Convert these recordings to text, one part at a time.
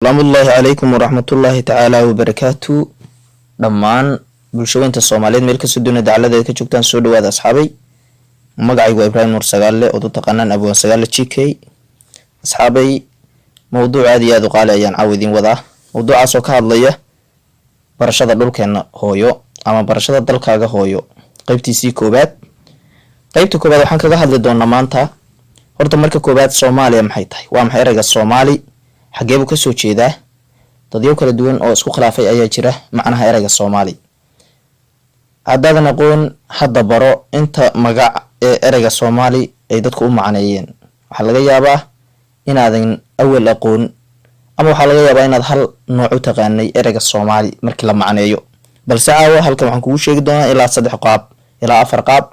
Asalaamullaahi calaykum waraxmatullaahi tacaala wabarakaatu. Dhammaan bulshaweynta Soomaaliyeed meel kastoo dunida dacaladeeda ka joogtaan, soo dhawaada asxaabay. Magacaygu waa Ibraahim Nuur Sagaalle, ood u taqaanaan Abwaan Sagaale GK. Asxaabay, mowduuc aad iyo aad u qaali ayaan caawa idiin wadaa, mowduucaas oo ka hadlaya barashada dhulkeena hooyo ama barashada dalkaaga hooyo, qeybtiisii koowaad. Qeybta koowaad waxaan kaga hadli doonaa maanta horta marka koowaad, Soomaaliya maxay tahay? Waa maxay ereyga Soomaali? Xagee buu kasoo jeedaa? Dadyo kala duwan oo isku khilaafay ayaa jira macnaha ereyga Soomaali. Haddaadan aqoon, hadda baro inta magac ee ereyga Soomaali ay dadku u macneeyeen. Waxaa laga yaabaa inaadan awal aqoon, ama waxaa laga yaabaa inaad hal nooc u taqaanay ereyga Soomaali markii la macneeyo, balse caawa halkan waxaan kugu sheegi doonaa ilaa saddex qaab ilaa afar qaab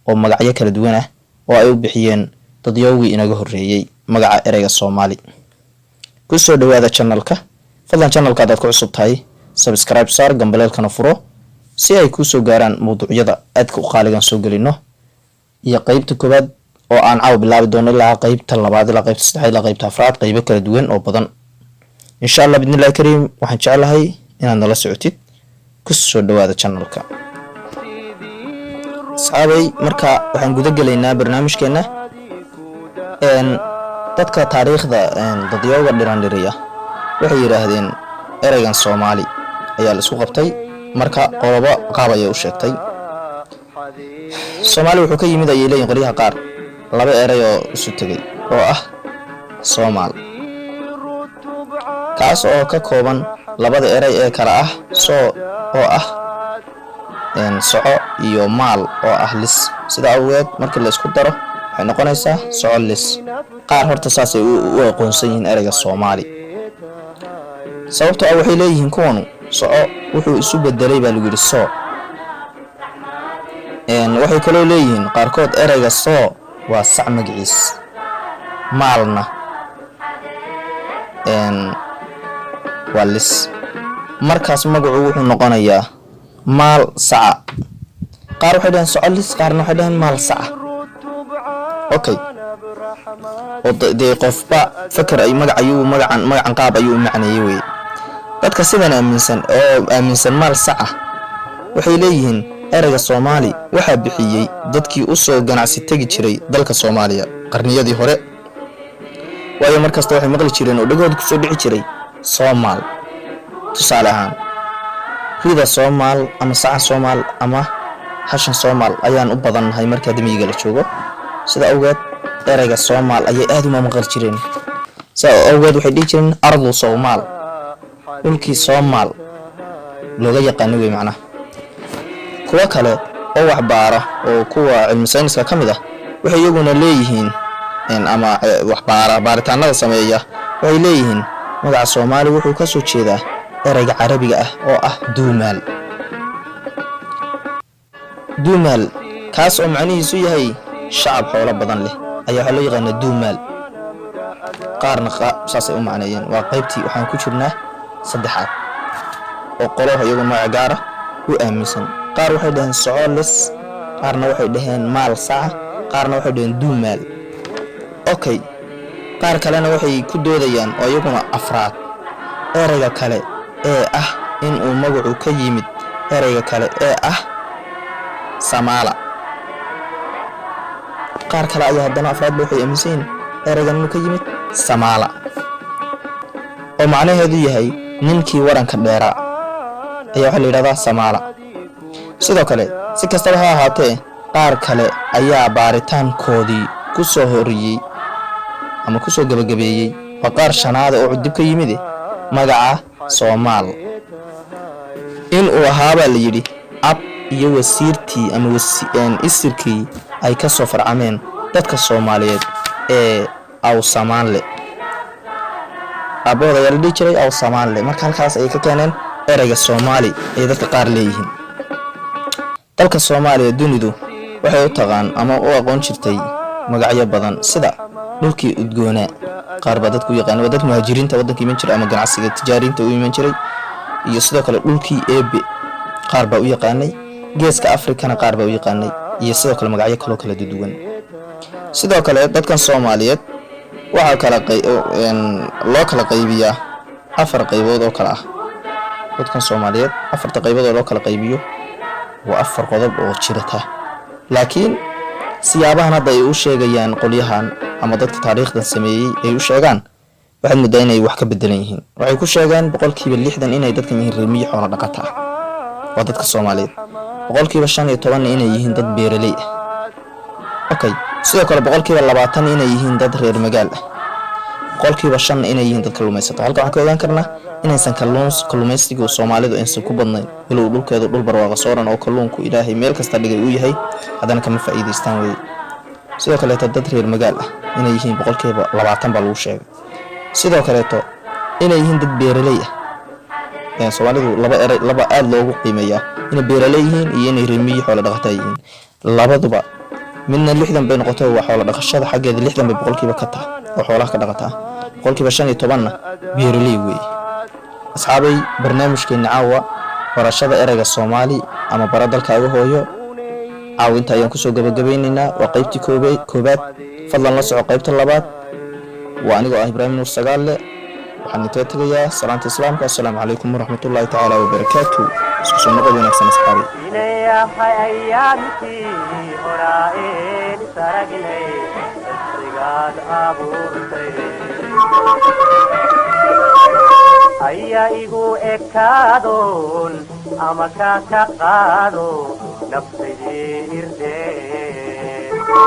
oo magacyo kala duwan ah oo ay u bixiyeen dadyowgii inaga horreeyey magaca ereyga Soomaali. Kusoo dhawaada channelka. Fadlan, channelka haddaad ku cusub tahay, subscribe saar, gambaleelkana furo si ay kuusoo gaaraan mawduucyada aadka u qaaligan soo gelino. Iyo qeybta koowaad oo aan caawa bilaabi doono, ilaa qeybta labaad, ilaa qeybta saddexaad, ilaa qeybta afraad, qeybo kala duwan oo badan, insha Allah bidnillahi kariim. Waxaan jeclahay inaad nala socotid. Kusoo dhawaada channelka, asxaabay. Marka waxaan guda gelaynaa barnaamijkeena. Dadka taariikhda dadyooga dhirandhiriya waxay yidhaahdeen ereygan Soomaali ayaa la isku qabtay. Marka qolobo qaab ayay u sheegtay. Soomaali wuxuu ka yimid, ayay leeyihin qolyaha qaar, laba erey oo isu tegay oo ah Soomaal, kaas oo ka kooban labada erey ee kala ah soo oo ah soco iyo maal oo ah lis. Sida awgeed, markii la isku daro, waxay noqonaysaa soco lis. Qaar horta saasay u aqoonsan yihiin ereyga Soomaali, sababtoo ah waxay leeyihiin kuwanu soco wuxuu isu bedelay, baa lagu yidhi, soo. Waxay kaloo leeyihiin qaarkood ereyga soo waa sac magaciis, maalna waa lis. Markaas magacu wuxuu noqonayaa maal saca. Qaar waxay dhaheen soco lis, qaarna waxay dhaheen maal saca. Okay, oo dee qofba faker ay magac ayuu magacan qaab ayuu u macneeyey weye. Dadka sidan aaminsan oo aaminsan maal saca waxay leeyihiin ereyga Soomaali waxaa bixiyey dadkii u soo ganacsi tegi jiray dalka Soomaaliya qarniyadii hore, waayo mar kasta waxay maqli jireen oo dhegahooda kusoo dhici jiray Soomaal. Tusaale ahaan, rida Soomaal ama saca Soomaal ama hashan Soomaal ayaan u badannahay marka miyiga la joogo. Sida awgeed ereyga Soomaal ayay aad uma maqli jireen. Sida awgeed waxay dhihi jireen ardu Soomaal, dhulkii Soomaal looga yaqaano wey macnaha. Kuwo kale oo waxbaara oo kuwa cilmi sayniska ka mid ah waxay iyaguna leeyihiin, ama waxbaara baaritaanada sameeya, waxay leeyihiin magaca Soomaali wuxuu ka soo jeedaa ereyga Carabiga ah oo ah duumaal. Duumaal kaas oo macnihiisu yahay shacab xoolo badan leh ayaa waxaa loo yaqaanaa duumaal. Qaarna saasay u macneeyeen. Waa qaybtii waxaan ku jirnaa saddexaad oo qoloha iyagu magac gaara u aaminsan. Qaar waxay dhaheen soco lis, qaarna waxay dhaheen maal saca, qaarna waxay dhaheen duumaal. Okay, qaar kalena waxay ku doodayaan oo iyaguna afraad ereyga kale ee ah in uu magacu ka yimid ereyga kale ee ah samaala. Qaar kale ayaa haddana afraadba waxay aaminsan yihiin ereygan inuu ka yimid samaala, oo macnaheedu yahay ninkii waranka dheeraa ayaa waxaa la yidhahdaa samaala. Sidoo kale, si kastaba ha ahaatee, qaar kale ayaa baaritaankoodii ku soo horiyey ama ku soo gebagabeeyey, waa qaar shanaada oo dib ka yimid, magaca Soomaal in uu ahaabaa la yidhi ab iyo wasiirtii ama isirkii ay ka soo farcameen dadka Soomaaliyeed ee Awsamaanle. Aabbahood ayaa la dhihi jiray Awsamaanle. Marka halkaas ayay ka keeneen ereyga Soomaali ayay dadka qaar leeyihiin. Dalka Soomaaliya dunidu waxay u taqaan ama u aqoon jirtay magacyo badan, sida dhulkii udgoonaa. Qaar baa dadku u yaqaana, waa dad muhaajiriinta waddanka iman jiray ama ganacsiga tijaariinta u iman jiray. Iyo sidoo kale dhulkii Eebe qaar baa u yaqaanay, Geeska Afrikana qaar baa u yaqaanay, iyo sidoo kale magacyo kaloo kala duwan. Sidoo kale dadkan Soomaaliyeed waxaa kala loo kala qaybiyaa Afar qaybood oo kale ah dadkan Soomaaliyeed, afarta qaybood oo loo kala qaybiyo waa afar qodob oo jirata, laakiin siyaabahan hadda ay u sheegayaan qolyahan ama dadka taariikhdan sameeyey ay u sheegaan, waxaad moodaa inay wax ka bedelan yihiin. Waxay ku sheegeen 60% inay dadkan yihiin reer miyi, xoolo dhaqata ah, waa dadka Soomaaliyeed. 15%-na inay yihiin dad beeraley ah. Okay, sidoo kale 20% inay yihiin dad reer magaal ah, 5%-na inay yihiin dad kalluumaysato. Halka waxaan ka ogaan karnaa inaysan kalluumaysigu Soomaalidu aysan ku badnayn. Walow dhulkeedu dhul barwaaqa sooran oo kalluunku Ilaahay meel kasta dhigay uu yahay, haddana kama faa'iidaystaan weye. Sidoo kaleeto dad reer magaal ah inay yihiin 20% baa lagu sheegay. Sidoo kaleeto inay yihiin dad beeraley ah. Soomaalidu laba eray laba aada loogu qiimeeyaa: inay beeraley yihiin iyo inay reer miyi, xoolo dhaqataa yihiin. Labaduba midna 60 bay noqotay, waa xoolo dhaqashada xaggeeda 60 bay boqolkiiba ka taha oo xoolaha ka dhaqataa, 15%-na beeraley weeye. Asxaabay, barnaamijkeena caawa, barashada ereyga Soomaali ama bara dalkaaga hooyo, caawa inta ayaan kusoo gabagabeyneynaa. Waa qaybtii koobaad. Fadlan la soco qaybta labaad. Waa anigoo ah Ibraahim Nuur Sagaalle. Waxaan idinkaga tegayaa salaanta Islaamka. Assalaamu calaykum waraxmatullaahi tacaala wabarakaatu. Isku soo noqod wanaagsan, asxaabay. Inayahay ayaamkii horaa'een isaragnay, cisigaad abuurtay ayaa igu ekaadoon ama kaa ka qaado naftaydii irdee ma.